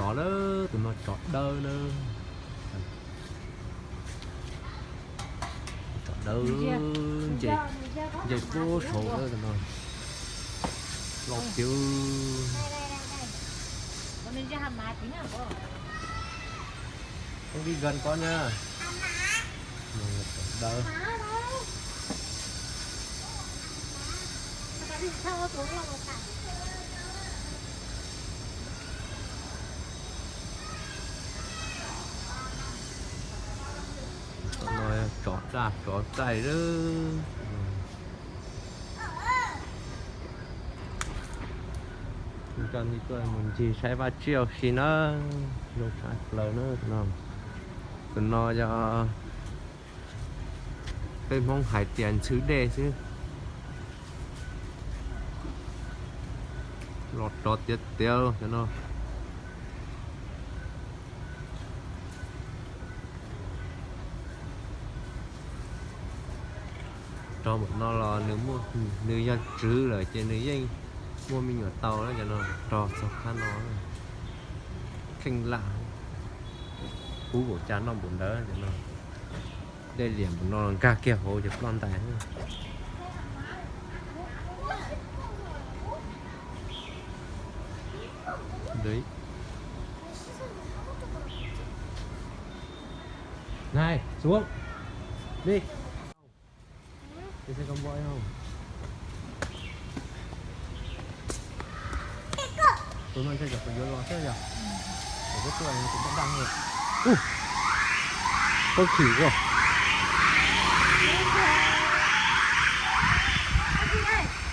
Tsov na, tus no tsov dawb na. Tsov dawb, nce puag saud na tus no. Loj tiag. Không đi gần con nha. Dawb. Tsov daj tsov txaij lawm. Coj nej tuaj mus ncig saib vaj tsiaj ua si na, zoo tshaj plaws na. Tus no yog peb Hmoob hais tias ntxhw dej xwb. Los rov tiav tiav cov no. Rov npaum no los nws muaj, nws yog tswv lawm ces nws yeej muaj me nyuam tau na cov no. Rov txog qab no kheej lam, kub npaum cas noj npaum ntawd cov no. Dej liam npaum no nkag kiag hauv ces ploj ntais. Này, xuống. Đi. Đi xe con voi không? Tụi nó chơi giọt, tụi nó lo xếp giọt. Tụi nó tuaj, tụi nó đăng rồi. Ui. Có khỉ quá.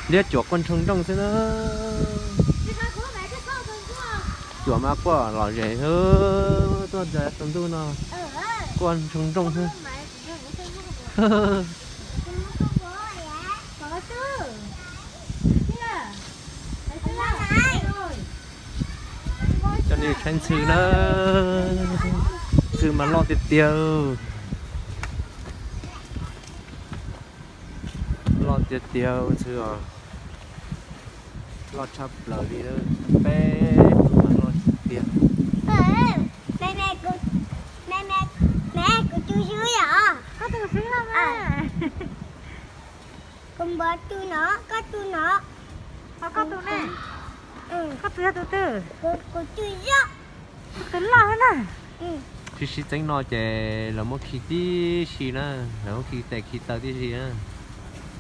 Liab cuam quaj nroo nrooj xwb na. Cuam mas quaj lom zem xwb, tuaj ntawm tsaus ntuj no quaj nroo nrooj xwb. Cov nej saib ntxhw na, ntxhw mas loj tiag tiag. Loj tiag tiag ntxhw os. Loj tshaj plaws li, peb tus mas loj tiag tiag. Kuv tus swb los mas. Kuv npog tus no, koj tus no. Ho koj tus ne? Koj tus yog tus twg? Kuv tus yog tus loj na. Tsis sib txeeb no ces lawv muab khi tib si na, lawv muab khi tes khi taw tib si na.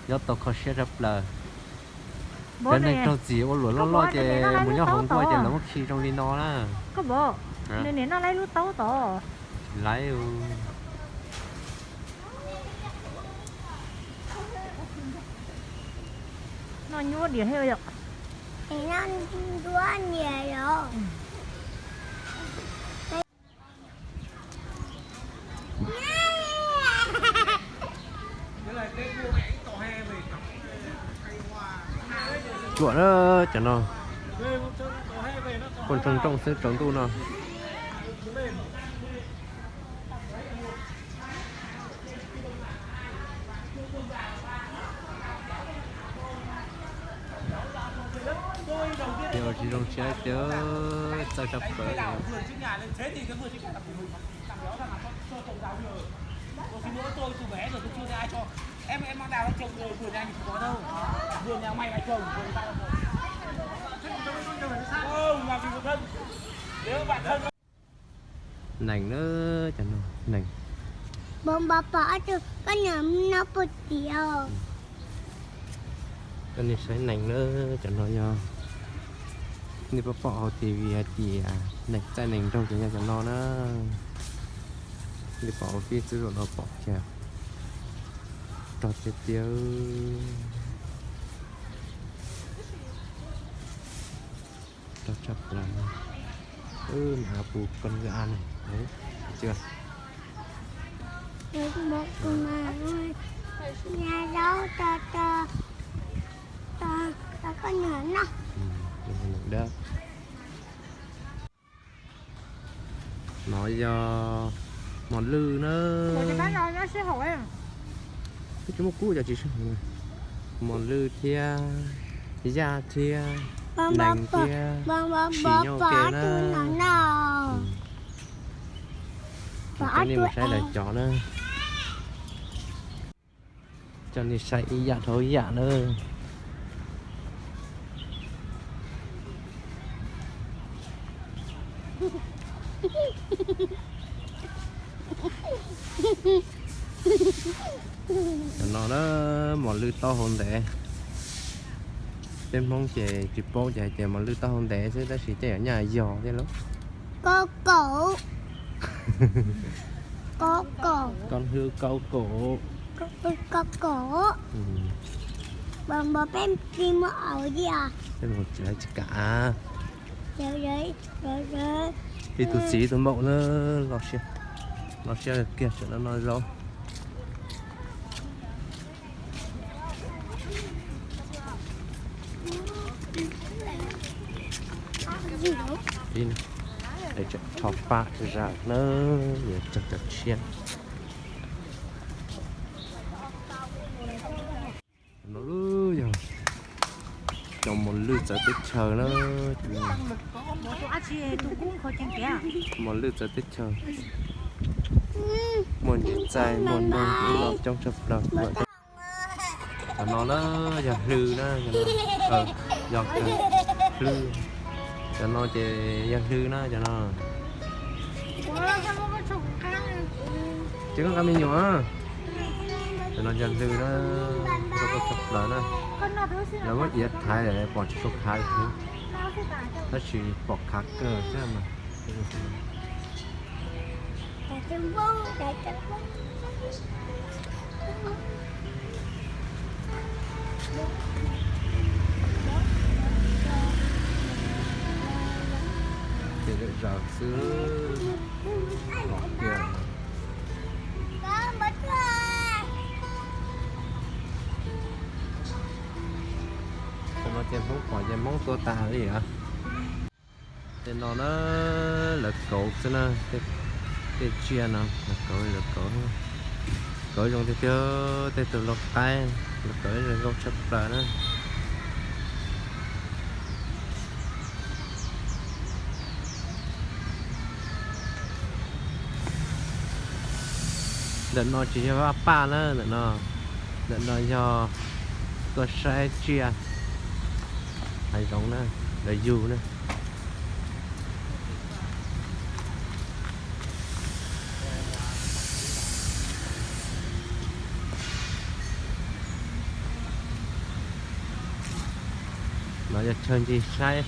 Nyob tau kho siab tshaj plaws. Cov neeg raug txim ua luam loj loj ces mus nyob hauv nkuaj ces lawv muab khi zoo li no na. Koj npog, nws niam noj laib lub taub tod. Laib. Noj nyuaj diam thiab yom. Noj nyuaj diam yom. Cuam na, cov no quaj nroo nrooj xwb tsaus ntuj no. Yog tsis zoo siab ces txawj tshaj plaws. Nees na, cov no nees. Koj niam no puas tiav? Koj niam saib nees na, cov no yog nej pom pom hauv T V hais tias nees txaij nees nraug ces yog cov no na. Nej pom hauv fij xwb los pom kiag. Rog tiag tiag. Rog tshaj plaws. Wb mam pus koj lwm a ne. Tsis, koj niam no. No yog mos lwj na. Twb tsis muaj kub cov tsis sib haum. Mos lwj thiab yaj thiab nees thiab tsim nyog ua ke na. Nej mus saib lawv cov na. Coj nej saib ib yam dhau ib yam na. Cov no na, mos lwj taub hau ntev. Peb Hmoob ces tsis paub ces hais tias mos lwj taub hau ntev xwb tab sis tej zaum nyaj yog thiab lauj. Kaub kaum. Kaub kaum. Koj hlwb kaub kaum. Kaub kaum. Npam npam peb tsis muaj aus li os. Peb mus tsis lawv tsis kam. Ib tug txiv ib tug npaum na, los siab, los siab kiag tseem no no zaub. Ib, tseem tho paj zag na, yuav cog cov tshiab. No yog cov mos lwj txawv teb chaws na. Mos lwj txawv teb chaws, muaj ntsis txaij muaj noog los coob tshaj plaws. Cov no na yog hlwb na, yog hlwb. Cov no ces yog hlwb na, cov no. Ces koj nqa me nyuam. Cov no yog hlwb na, tshaj plaws na. Lawv muab iav thaiv pom tsis tshua khav li, tab sis pom khav kawg thiab mas. Ces lwm zaus xwb los tiag. Cov no ces Hmoob pom ces Hmoob tua tas li os. Tej no na, lawv kauv xwb na, tej tsiaj no lawv kauv, lawv kauv, kauv zoo tiag tiag, tej tug lau qaib, lawv kauv zoo nkauj tshaj plaws na. Ntawm no tsis yog vaj paj na, ntawm no, ntawm no yog tuaj saib tsiaj hav zoov na, lawv yug na. No yog chaw ncig saib,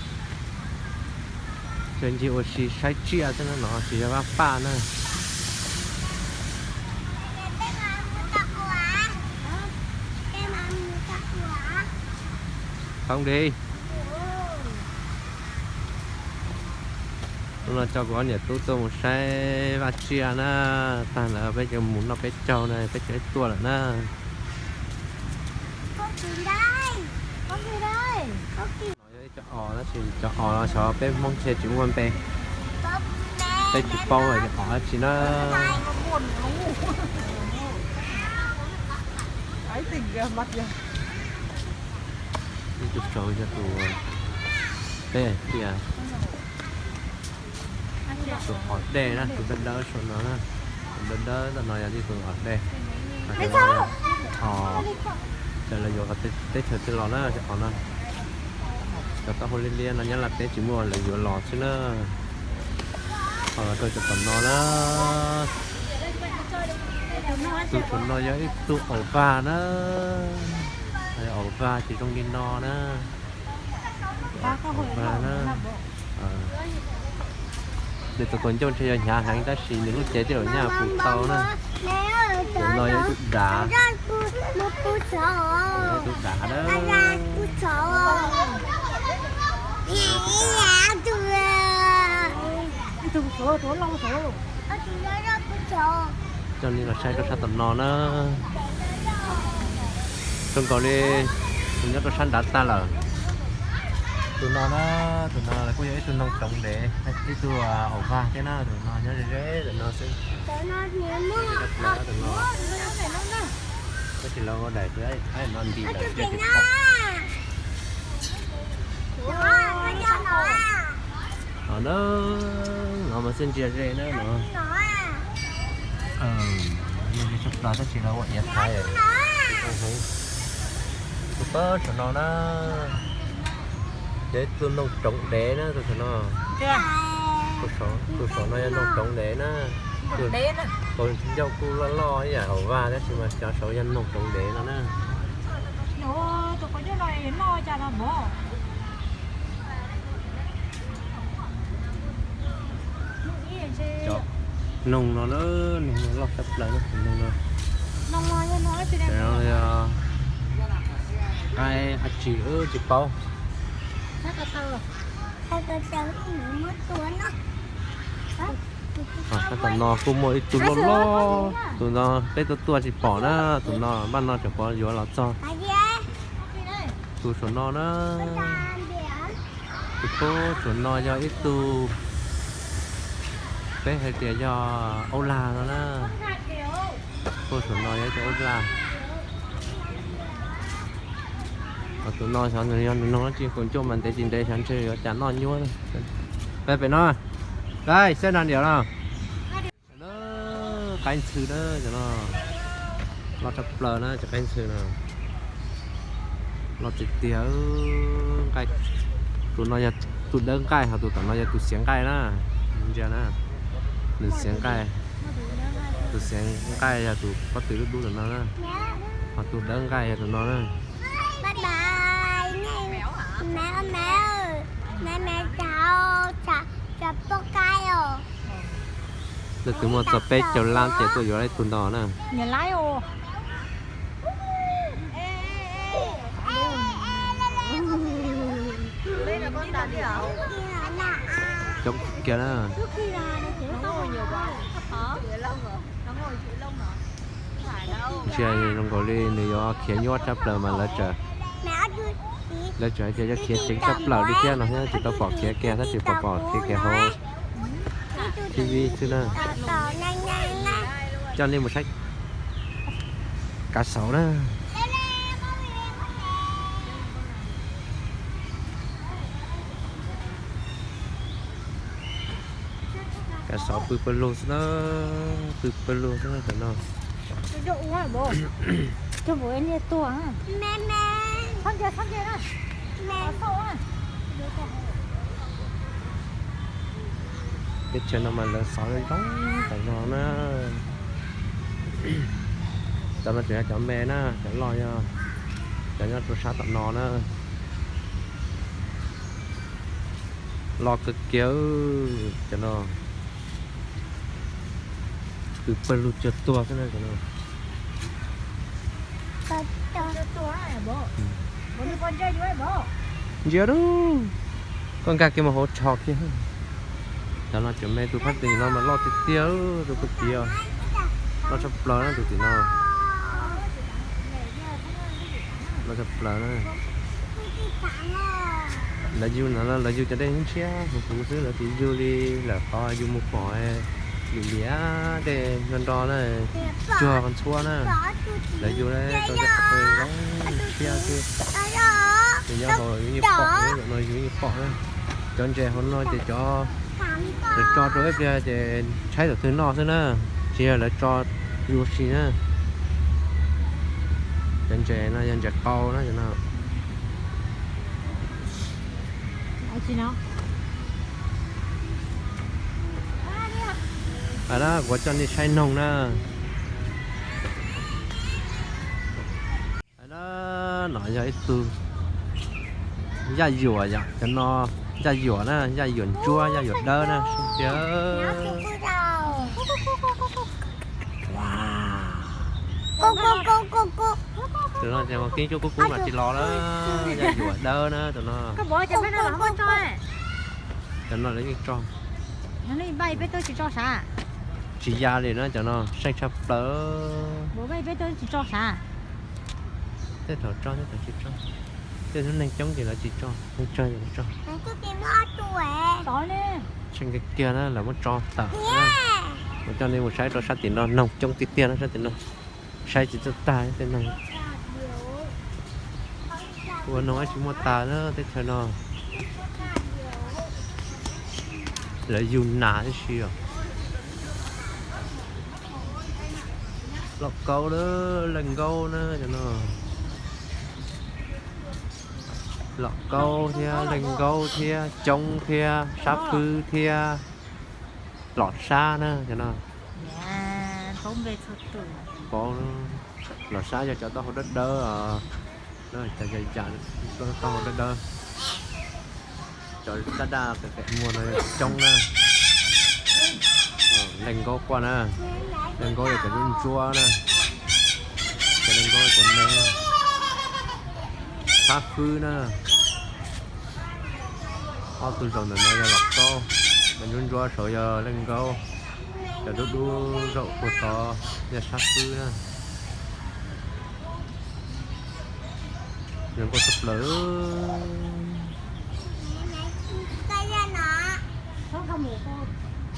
chaw ncig ua si saib tsiaj xwb na, no tsis yog vaj paj na. Thoob di. Hnub no coj kuv ob niam tub tuaj mus saib vaj tsiaj na, tag lawm peb cov mus noj peb caug na, peb cov tuaj lawm na. No yog ib cov os, tab sis cov os no xyov peb Hmoob thiaj tsis muaj npe, peb tsis paub cov os dab tsi na. Ib tug tsaus yog tus teb tiag. Tus os dej na, tus dawb dawb saum no na, tus dawb dawb ntawm no yog ib tug os dej. Os, cov lawv yuav teb chaws twg los na, cov os no. Cov taub hau liab liab no Nyab Laj teb tsis muaj, lawv yuav los xwb na. Ho los rau cov tom no na. Tus tom no yog ib tug aus vag na. Aus vag ces zoo li no na. Aus vag na. Nws tus kaus ncauj ntshe yog hnyav heev tab sis nws lub cev twb nyaj puv tau na. Tus no yog ib tug dav. Tus dav na. Coj nej los saib rau sab tom no na. Zoo nkaus li tus nyob rau sab nrad tag lawm. Tus no na, tus no kuj yog ib tug noog toov ntev, ib tug aus vag thiab na, tus no nyob ze ze ntawm no xwb. Tab sis lawv ua daim no ntim lawm thiaj tsis pom. No mas xwb ntsia ze na no. Yog li tshaj plaws tab sis los ua iav thaiv. Tus pab saum no na, yog ib tug noog roov dev na, tus saum no. Tus saum no yog noog roov dev na. Tus ncauj kuj loj loj ib yam hauv vaj tab sis mas cov saud yog noog roov dev no na. Noog no na, noog no loj tshaj plaws na, noog no. Yog qaib dab tsi wb tsis paub. Sab tom no kuj muaj ib tug loj loj, tus no peb tuaj tuaj tsis pom na, tus no npaj no tseem pom yuav los txog. Tus saum no na, tus pab saum no yog ib tug, peb hais tias yog aub lag no na. Pab saum no yog ib tug aub lag. Ho tus no xyov nws yog nws noog dab tsi, kaus ncauj mas ntev tsis ntev, xyov ntshe yuav cas noj nyuab. Peb pem no, saib na, niam no. Qaib ntxhw na, cov no loj tshaj plaws na, cov qaib ntxhw no loj tiag tiag. Tus no yog tus dawb nqaij, ho tus tom no yog tus xiav nqaij na. Ntsia na, nws xiav nqaij, tus xiav nqaij yog tus pob tw dub dub tom no na, ho tus dawb nqaij yog tus no na. Leej twg muaj txog peb caug lab ces tuaj yuav ib tug no na. Coob kiag na. Ntsia zoo nkaus li nws yuav khiav nyuaj tshaj plaws mas lawv tseem, lawv tseem hais tias yuav khiav ceev tshaj plaws li thiab no, tsis tau pom khiav kiag, tab sis pom pom khiav kiag hauv T V xwb na. Coj nej mus saib kav saud na. Kav saud pw pawg lug xwb na, pw pawg lug xwb na cov no. Teb chaws no mas lawv xov zoo zoo tam no na. Cov no tseem yog cov me na, cov loj yog cov nyob rau sab tom no na. Loj kawg kiag cov no. Pw pawg lug cuag tuag xwb na cov no. Ntsia lub, koj nkag kiag mus hauv tsho kiag. Cov no cov me, tus phab tim no mas loj tiag tiag, tus phab tim loj tshaj plaws na, tus tim no loj tshaj plaws na. Lawv yug no lawv yug cov dej ntshiab huv huv xwb, lawv tsis yug li lawm qhov yus mus pom lim liam dej nrog nrog na, tsuag ntxhuab na. Lawv yug rau tej qhov twg zoo ntshiab xwb. Nyob hauv yus yeej pom, no yus yeej pom na. Cov ntses hauv no ces cov lawv tso rau ib pliag ces tshaib thaum twg noj xwb na, tsis yog lawv tso ua si na. Cov ntses no yog ntses qau na, cov no. Kuv coj nej saib noog na. No yog ib tug yaj yuam yom, cov no yaj yuam na, yaj yuam ntsuab, yaj yuam dawb na, sib tiag. Tus no ces mas kib cuab kub kub mas tsis los na, yaj yuam dawb na tus no. Cov no lawv yeej tso, tsis ya li na, cov no seej tshaj plaws. Tej thaum tso tej thaum tsis tso, tej hnub neeg coob ces lawv tsis tso, neeg tsawg ces lawv tso. Seej kiag kiag na, lawv muab tso tawm na. Kuv coj nej mus saib rau sab tim no, noog coob tiag tiag na sab tim no. Saib tsis txawj tag tej noog. Ua noog tsis muaj tas na teb chaws no. Lawv yug nas tib si os. Lom kaub lawm, leej nkaub na cov no. Lom kaub thiab leej nkaub thiab coob thiab sab fwb thiab lom sab na cov no. Paub, lom sab yog cov taub hau dawb dawb, cov taub hau dawb dawb. Cov daj daj muag no coob na. Leej nkaub quaj na, leej nkaub yog cov ntsuab ntsuab na, cov leej nkaub cov me, sab fwb na. Ob tug zaum ntawm no yog lom kaub, cov ntsuab ntsuab saud yog leej nkaub, cov dub dub zaum puag tod yog sab fwb na. Zoo nkauj tshaj plaws.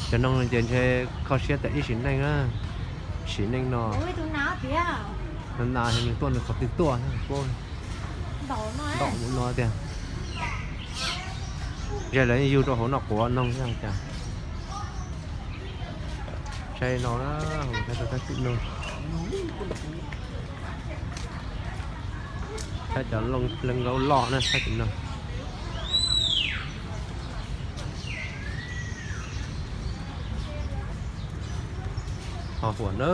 Cov noog no ces ntshe kho siab tas ib sim neej na. Sim neej no, nas nws tuaj nws qhov twg tuaj, ntaus mus no tiag. Ntshe lawv yug rau hauv no quav noog thiab cas. Saib no na, saib rau sab tim no. Saib cov leej nkaub loj na, sab tim no. Ho huam na.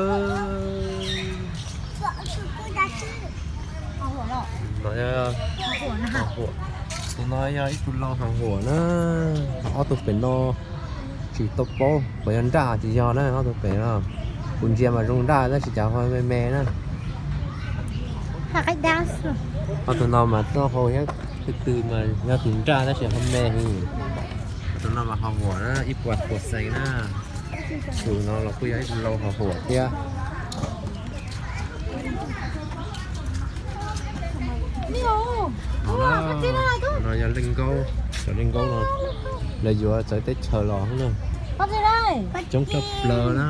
Ho huam. Tus no yog ib tug lau ho huam na. Ob tug pem no tsis tau paub puas yog nraj tsis yog na, ob tug pem no. Kuv ntsia mas zoo nraj tab sis cas ho me me na. Ob tug no mas taub hau thiab twg twg mas yog tus nraj tab sis ho me. Ob tug no mas ho huam na, ib puas puas xees na. Tus no los kuj yog ib tug lau ho huam thiab. No yog leej nkaub, cov leej nkaub no lawv yuav txawv teb chaws los na. Coob tshaj plaws na.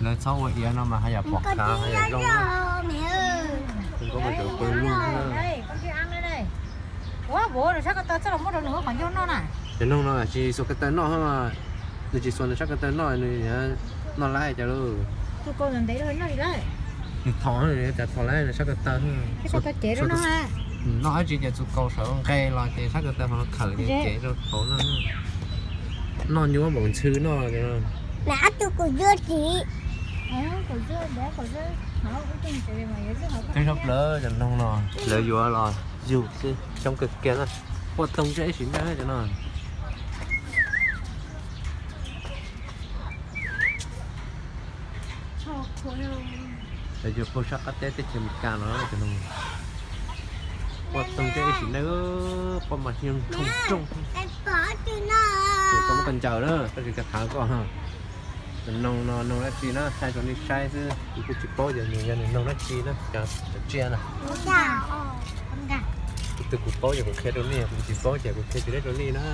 Lawv txhob ua iav no mas haj yam pom kav haj yam zoo na. Leej nkaub mas cov pw lug na. Cov noog no tsis xuas ko taw noj, nws tsis xuas nws sab ko taw noj, nws noj laib cas lauj. Nws thom, nws cas thom laib nws sab ko taw. Noj dab tsi ces txus kaus sawv nqe los ces sab ko taw ho khawm ces cev rau hauv no. Noj nyuaj npaum ntxhw noj. Twb tshaj plaws cov noog no, lawv yuav los yug xwb, coob kawg kiag na. Quaj toog ntsej ib sim neej cov no. Lawv yuav puag sab qab teb teb chaws Amelikas no cov no. Quaj toog ntsej ib sim neej, quaj mas ntsoo ntsoo. Tus tau muab koj ncaws na, tab sis koj khav koj. Cov noog no noog dab tsi na, thaij rau nej saib xwb, kuv kuj tsis paub yog nws yog nws noog dab tsi na, cov tsiaj na. Tus twg kuv paub ces kuv qhia rau nej, kuv tsis paub ces kuv qhia tsis deb rau nej na.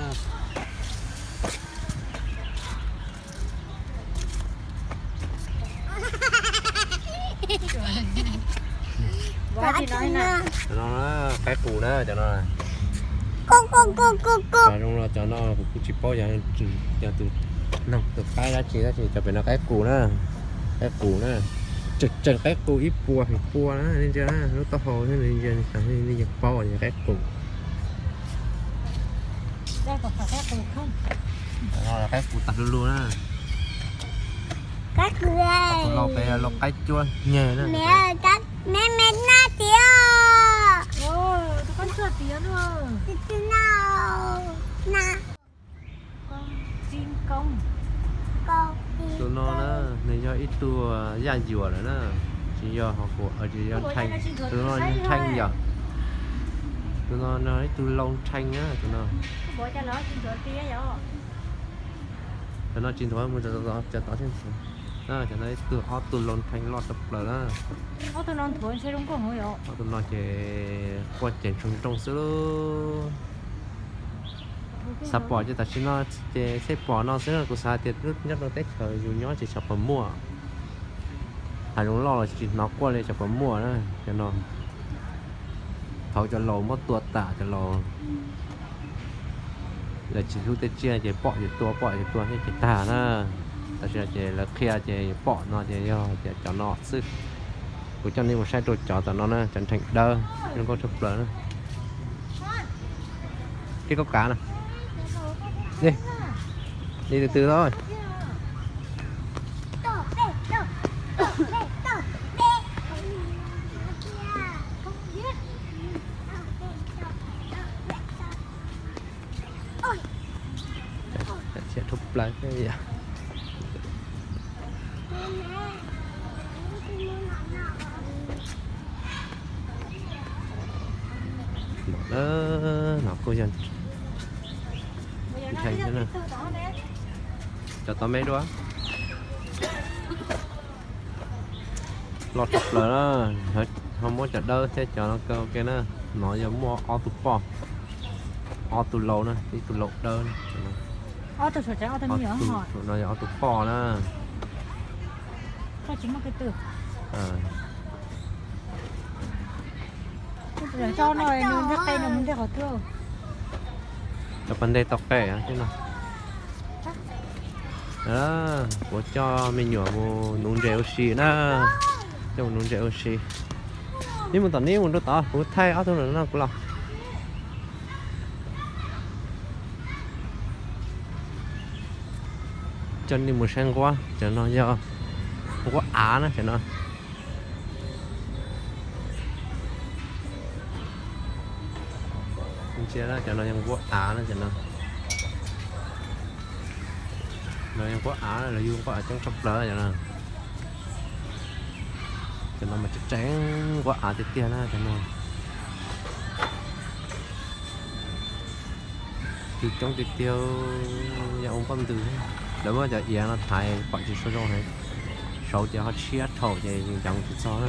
Cov no qaib qus na, cov no. Cov zoo los cov no kuv kuj tsis paub yog tus noog tus qaib dab tsi, tab sis cov pem no qaib qus na, qaib qus na. Tseem tseem qaib qus ib puas feem pua na, nej ntsia lub taub hau thiab, nej ntsia nej yeej paub yog qaib qus. Qaib qus tag lu lu na. Tus lau pem lau qaib cuab nyeg na. Tus no na, nws yog ib tug yaj yuam lawm na, tsis yog ho huam, tsis yog nrhee, tus no nrhee yom. Tus no no ib tug lau nrhee na, tus no. Cov no tsis nthuav, mus cov tod thiaj nthuav. Cov no ib tug ob tug lau nrhee loj tshaj plaws na. Ob tug no ces quaj ces ntsoo nrooj xwb lauj. Xav pom ces tam sim no ces thiaj pom no xwb, kuv xav tias nyob rau teb chaws yus nyob tsis xav pom muaj. Hav zoov loj los tsis hnov quaj li, xav pom muaj na cov no. Thaum cov laus muab tua tas cov laus, lawv tsis hlub tej tsiaj ces pom ces tua, pom ces tua thiab ces tag na. Tam sim no ces lawv qhia ces pom no ces yog tias cov no xwb. Kuv coj nej mus saib rau cov tom no na, cov nrheev dawb zoo nkauj tshaj plaws na. Tib kauj kav na. Li, li tus twg tod. Tshaj plaws thiab yom. Npam lawm, no kuj yog nrheev thiab na. Cov tod me dua. Loj tshaj plaws na, ho muab cov dawb thiab cov no kaw ua ke na. No yog muaj ob tug poj, ob tug lau na, ib tug lau dawb na. No yog ob tug poj na. Cov pas ntej tau qe thiab no. Kuv coj me nyuam mus nuv ntses ua si na. Coj mus nuv ntses ua si. Neb mus tom, neb mus rau tod, kuv thaij ob tug no kuv los. Coj nej mus saib nquab, cov no yog nquab av na cov no. Ntsia na, cov no yog nquab av na, cov no. No yog nquab av, lawv yug nquab av coob tshaj plaws cov no. Cov no mas tseem tseem nquab av tiag tiag na cov no. Coob coob tiag tiag, yog ua npoj ntws. Lawv muab cov iav no thaiv pom tsis tshua zoo heev, saud ces ho tshiab dhau ces yeej ncav mus tsis txog na.